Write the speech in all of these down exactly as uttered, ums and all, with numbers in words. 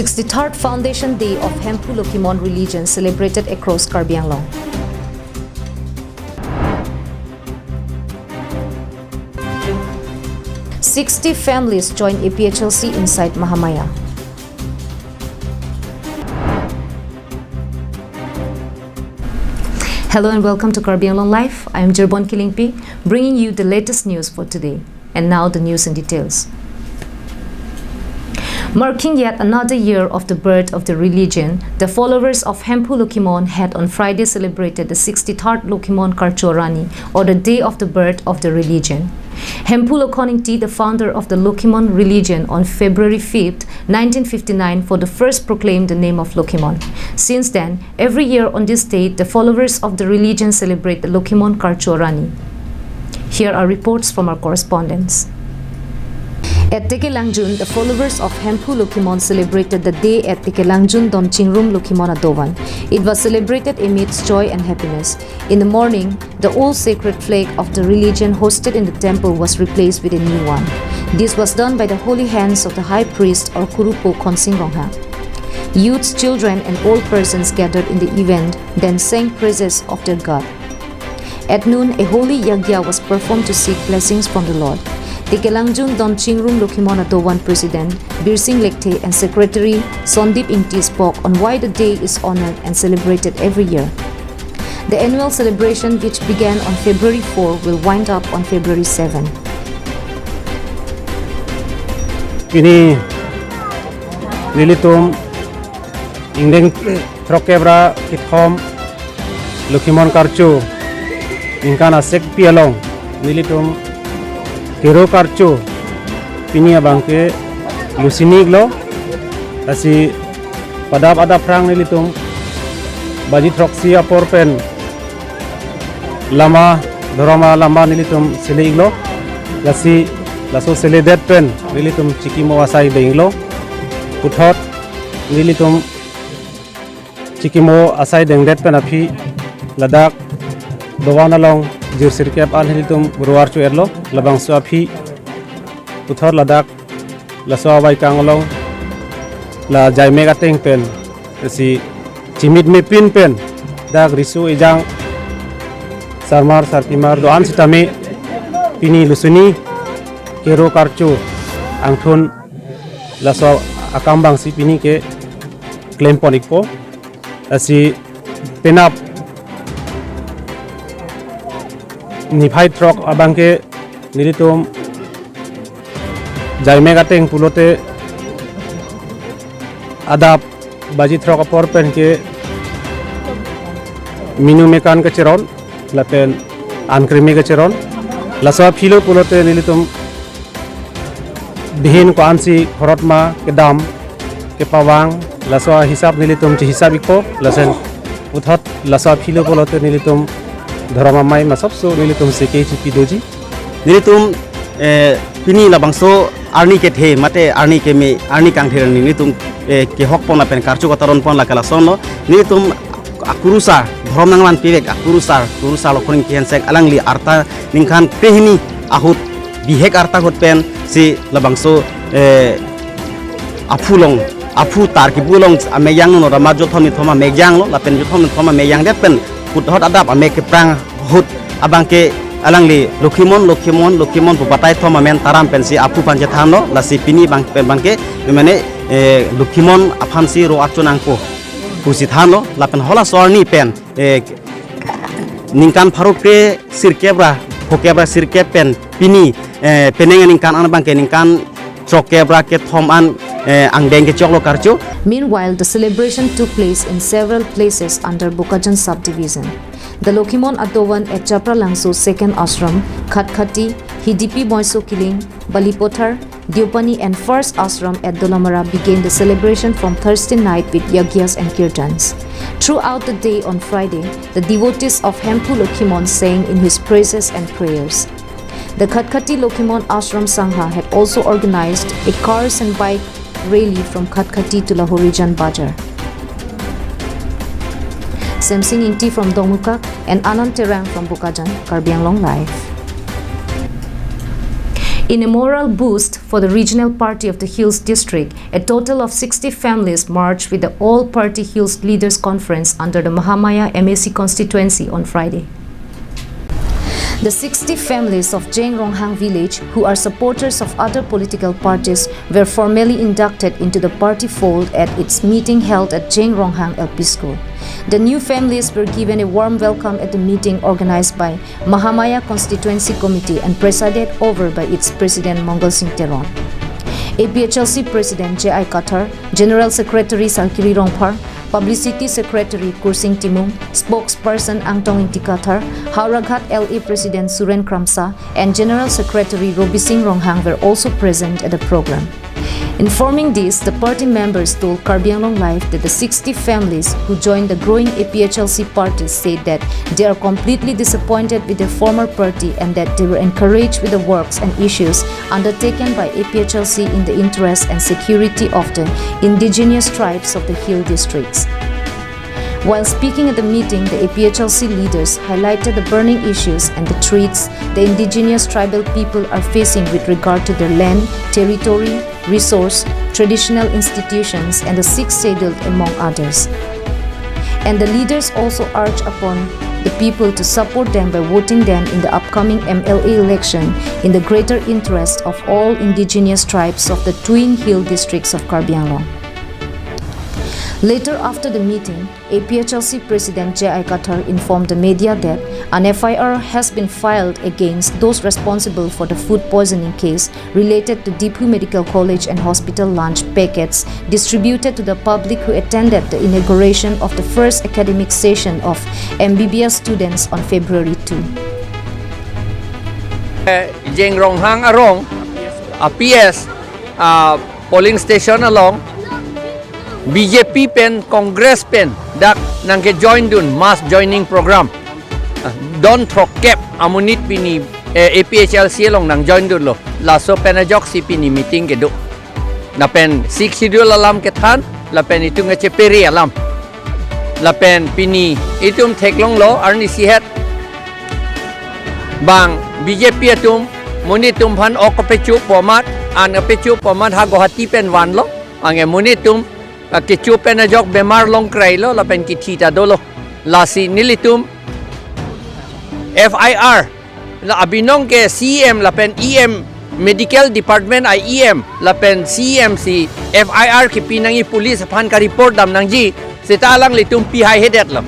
Sixty-third Foundation Day of Hemphu Lokhimon Religion celebrated across Karbi Anglong. Sixty families join A P H L C inside Mahamaya. Hello and welcome to Karbi Anglong Live. I am Jirbon Killingpi, bringing you the latest news for today. And now the news in details. Marking yet another year of the birth of the religion, the followers of Hemphu Lokhimon had on Friday celebrated the sixty-third Lokhimon Karcho Arni, or the day of the birth of the religion. Hemphu Lokhon Ingti, the founder of the Lokhimon religion, on February fifth, nineteen fifty-nine, for the first proclaimed the name of Lokhimon. Since then, every year on this date, the followers of the religion celebrate the Lokhimon Karcho Arni. Here are reports from our correspondents. At Tekelangjun, the followers of Hemphu Lokhimon celebrated the day at Tekelangjun Don Chingrum Lokhimon Adovan. It was celebrated amidst joy and happiness. In the morning, the old sacred flag of the religion hoisted in the temple was replaced with a new one. This was done by the holy hands of the high priest or Kurupo Khonsing Ronghang. Youths, children, and old persons gathered in the event, then sang praises of their God. At noon, a holy yagya was performed to seek blessings from the Lord. Tekelangjun Don Chingrum Lokhimon Adovan President Birsing Lekthe and Secretary Sondip Ingti spoke on why the day is honored and celebrated every year. The annual celebration, which began on February four, will wind up on February seven. Pini nelitum ingdeng throkkep ra kethom Lokhimon Karcho ningkan asekpi along nelitum Kero Karcho pini abangke lusiniklo, lasi padap adaphrang nelitum baji throksi apor pen lama, dhorom alama nelitum sele-iklo, lasi laso seledet pen nelitum chikimo asai denglo. Puthot nelitum chikimo asai dengdet pen aphi ladak dovan along jirsirkep an nelitum ruar chu-etlo, labangso aphi puthot ladak laso avaikang along la jaimek ateng pen, si chimit mepin pen dak riso ejang sarmar sarpimar do-an sitame pini lusuni Kero Karcho angthun laso akam abangsi pini ke klempon-ikpo. Lasi penap niphai throk abangke nelitum jaimek ateng pulote adap baji throk apor penke minu mekan kacheron lapen ankremi kacheron. Laso aphilo pulote nelitum dihin ko-ansi khorot ma kedam kepavang, laso ahisap nelitum chihisap-ikpo, lason puthot laso aphilo pulote nelitum dhorom amei ma sobso nelitum seke chipi doji. Nelitum, eh, pini labangso arni kethe mate arni keme, arni kangthir arni nelitum, eh, kehokpon lapen karcho kataronpon lake lasonlo. Nelitum akurusar, dhorom nangvanpivek akurusar, kurusar Lokhon Ingti Hensek alangli arta ningkan krehini ahut bihek arta ahut pensi labangso, eh, aphu along, aphu tar kipu along amek jangno, rama jothom nithom amek janglo, lapen jothom nithom amek jangdet pen puthot adap amek keprang ahut abangke alangli Lokhimon, Lokhimon, Lokhimon pu batai thom amen taram pensi aphu aphan chethanlo, lasi pini abang pen abangke mane, eh, Lokhimon aphansi ro archo nangpo pusi thanlo, lapen halaso arni pen, eh, ningkan pharo kre sirkep ra phokep ra sirkep pen pini, eh, penang aningkan an abangke ningkan throkkep ra kethom an, eh, angdeng kechoklo karcho. Meanwhile, the celebration took place in several places under Bokajan subdivision. The Lokhimon Adovan at Chapralangso Second Ashram, Khatkhati, Hidipi Boiso Kiling, Balipathar, Deopani and First Ashram at Dolamara began the celebration from Thursday night with yagyas and kirtans. Throughout the day on Friday, the devotees of Hemphu Lokhimon sang in his praises and prayers. The Khatkhati Lokhimon Ashram Sangha had also organized a cars and bike rally from Khatkhati to Lahorijan Bazar. Semsing Ingti from Dongmukak and Anand Terang from Bokajan, Karbi Anglong Live. In a moral boost for the regional party of the Hills District, a total of sixty families marched with the All Party Hills Leaders Conference under the Mahamaya M A C constituency on Friday. The sixty families of Jeng Ronghang village, who are supporters of other political parties, were formally inducted into the party fold at its meeting held at Jeng Ronghang L P School. The new families were given a warm welcome at the meeting organized by Mahamaya Constituency Committee and presided over by its President Mongal Singh Teron. A P H L C President J I Kathar, General Secretary Sarkiri Rongphar, Publicity Secretary Kursing Timung, Spokesperson Angtong Ingti Kathar, Howraghat L A President Suren Kramsa, and General Secretary Robi Singh Ronghang were also present at the program. Informing this, the party members told Karbi Anglong Live that the sixty families who joined the growing A P H L C party said that they are completely disappointed with their former party and that they were encouraged with the works and issues undertaken by A P H L C in the interest and security of the indigenous tribes of the hill districts. While speaking at the meeting, the A P H L C leaders highlighted the burning issues and the threats the indigenous tribal people are facing with regard to their land, territory, resource, traditional institutions, and the Sixth Schedule, among others. And the leaders also urged upon the people to support them by voting them in the upcoming M L A election in the greater interest of all indigenous tribes of the twin hill districts of Karbi Anglong. Later, after the meeting, A P H L C President J I Kathar informed the media that an F I R has been filed against those responsible for the food poisoning case related to Diphu Medical College and Hospital lunch packets distributed to the public who attended the inauguration of the first academic session of M B B S students on February two. Jeng Ronghang arong, a P S, a polling station along, B J P pen Congress pen dak nangke join dun mass joining program. Ah, don throkkep amonit pini, eh, A P H L C along nang join dunlo. Laso pen ajoksi pini meeting kedo. Lapen Sixth Schedule alam kethan, lapen itum kachepere alam. Lapen pini itum theklonglo arnisi het bang B J P atum monit atum aphan ok kapecho pu amat, an kapecho pu amat ha Guwahati pen vanlo. Anke monit atum, ah, kecho pen ajok bemar longkrailo lapen kithi ta dolo. Lasi nelitum F I R, la abinong ke C E M lapen E M, Medical Department a E M lapen C E M si F I R kipi nangji police aphan ka-report dam nangji, seta alanglitum pi haihedetlo.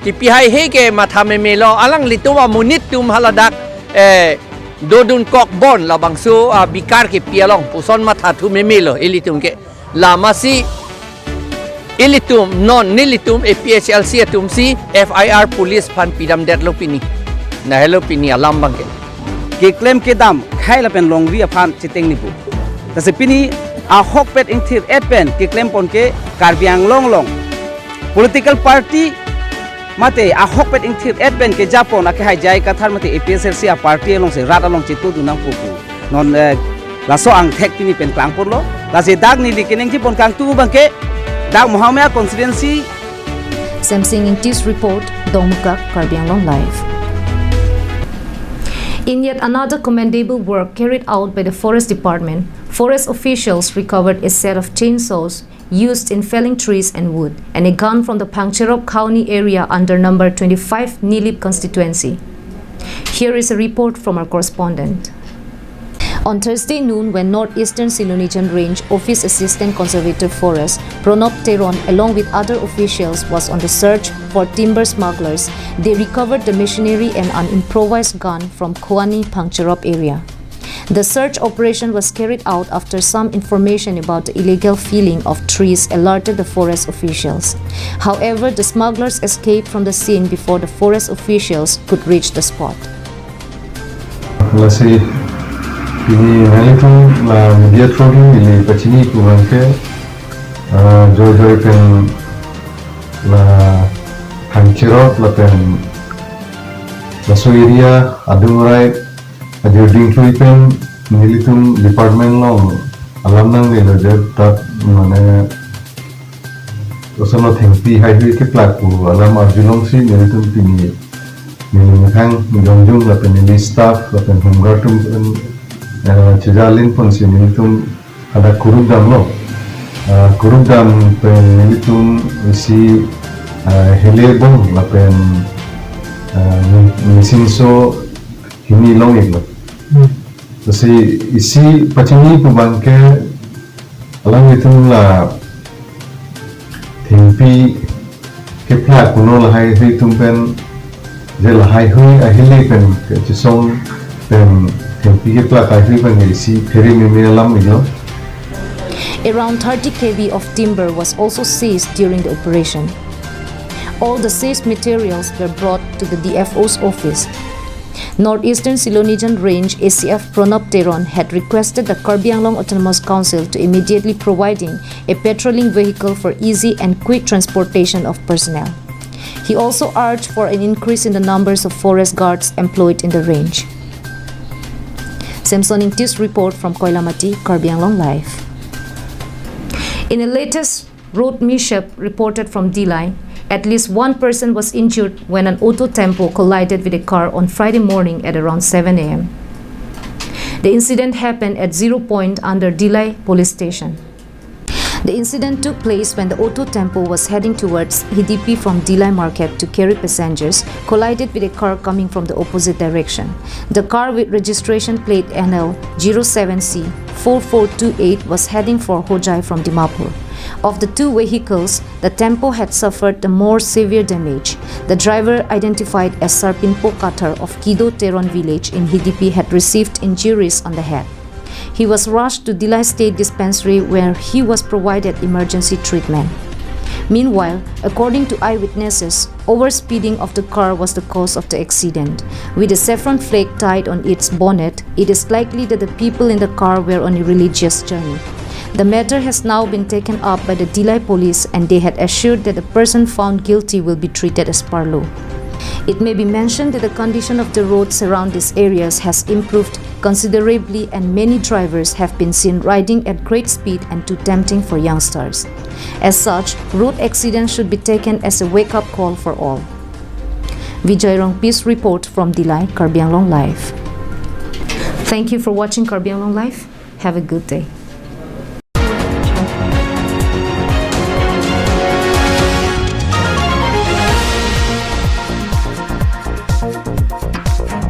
Kipi haihe ke matha memelo, alanglitum amonit atum haladak, eh, dodun kok bon labangso, ah, bikar kipi along puson mathathu memelo ilitum ke. Lamasi ilitum non nelitum A P H L C atum si F I R police aphan pidamdetlo pini. Lahelo pini alam abangke. Keklem kedam khei lapen longri aphan chiteng nipu. Lasi pini ahokpet ingthir-et pen keklem pon ke Karbi Anglong along political party mate ahokpet ingthir-et pen kejapon akehai J I Kathar mate A P H L C a party alongsi rat along chetudun nangpo pu. Non, eh, laso angthek pini pen klangponlo. Lasi dak neli keningje pon kangtung abangke dak Mahamaya constituency. Semsing Ingti's report, Dongmukak, Karbi Anglong Live. In yet another commendable work carried out by the Forest Department, forest officials recovered a set of chainsaws used in felling trees and wood, and a gun from the Phangcherop Khauni area under number twenty-five Nilip constituency. Here is a report from our correspondent. On Thursday noon, when Northeastern Silonijan Range Office Assistant Conservator Forest Pranab Teron along with other officials was on the search for timber smugglers, they recovered the machinery and an improvised gun from Khauni Phangcherop area. The search operation was carried out after some information about the illegal felling of trees alerted the forest officials. However, the smugglers escaped from the scene before the forest officials could reach the spot. Lasi pini nanglitum la media through neli pachini pu abangke, ah, joijoi pen la Phangcherop lapen laso area adung arai ajir dingthui pen nelitum department along alam nanglelo je dak mane osono thengpi haihui keplak pu alam arjulongsi nelitum pini neli methang jongjung lapen neli staff lapen home guard atum pen eh, chejalin ponsi nelitum hadak kuruk damlo. Ah, kuruk dam pen nelitum isi, ah, hele bom lapen, ah, mi-, machine so hini long-iklo. Hmm. Lasi isi pachini pu abangke alanglitum la thengpi keplak kuno lahaihui atum pen, je lahaihui ahele pen kechesong pen thengpi keplak ahaihui pen isi phere meme alam-iklo. Around thirty K B of timber was also seized during the operation. All the seized materials were brought to the D F O's office. Northeastern Silonijan Range A C F Pranab Teron had requested the Karbi Anglong Autonomous Council to immediately providing a patrolling vehicle for easy and quick transportation of personnel. He also urged for an increase in the numbers of forest guards employed in the range. Samson Ingti's report from Koilamati, Karbi Anglong Live. In the latest road mishap reported from Dillai, at least one person was injured when an auto tempo collided with a car on Friday morning at around seven a m. The incident happened at Zero Point under Dillai Police Station. The incident took place when the auto tempo was heading towards Hidipi from Dillai Market to carry passengers, collided with a car coming from the opposite direction. The car, with registration plate N L zero seven C four four two eight, was heading for Hojai from Dimapur. Of the two vehicles, the tempo had suffered the more severe damage. The driver, identified as Sarpinpo Kathar of Kido Teron village in Hidipi, had received injuries on the head. He was rushed to Dillai State Dispensary, where he was provided emergency treatment. Meanwhile, according to eyewitnesses, overspeeding of the car was the cause of the accident. With a saffron flag tied on its bonnet, it is likely that the people in the car were on a religious journey. The matter has now been taken up by the Dillai police, and they had assured that the person found guilty will be treated as per law. It may be mentioned that the condition of the roads around these areas has improved considerably, and many drivers have been seen riding at great speed and too tempting for youngsters. As such, road accidents should be taken as a wake-up call for all. Vijay Rongpi's report from Dillai, Karbi Anglong Live. Thank you for watching Karbi Anglong Live. Have a good day.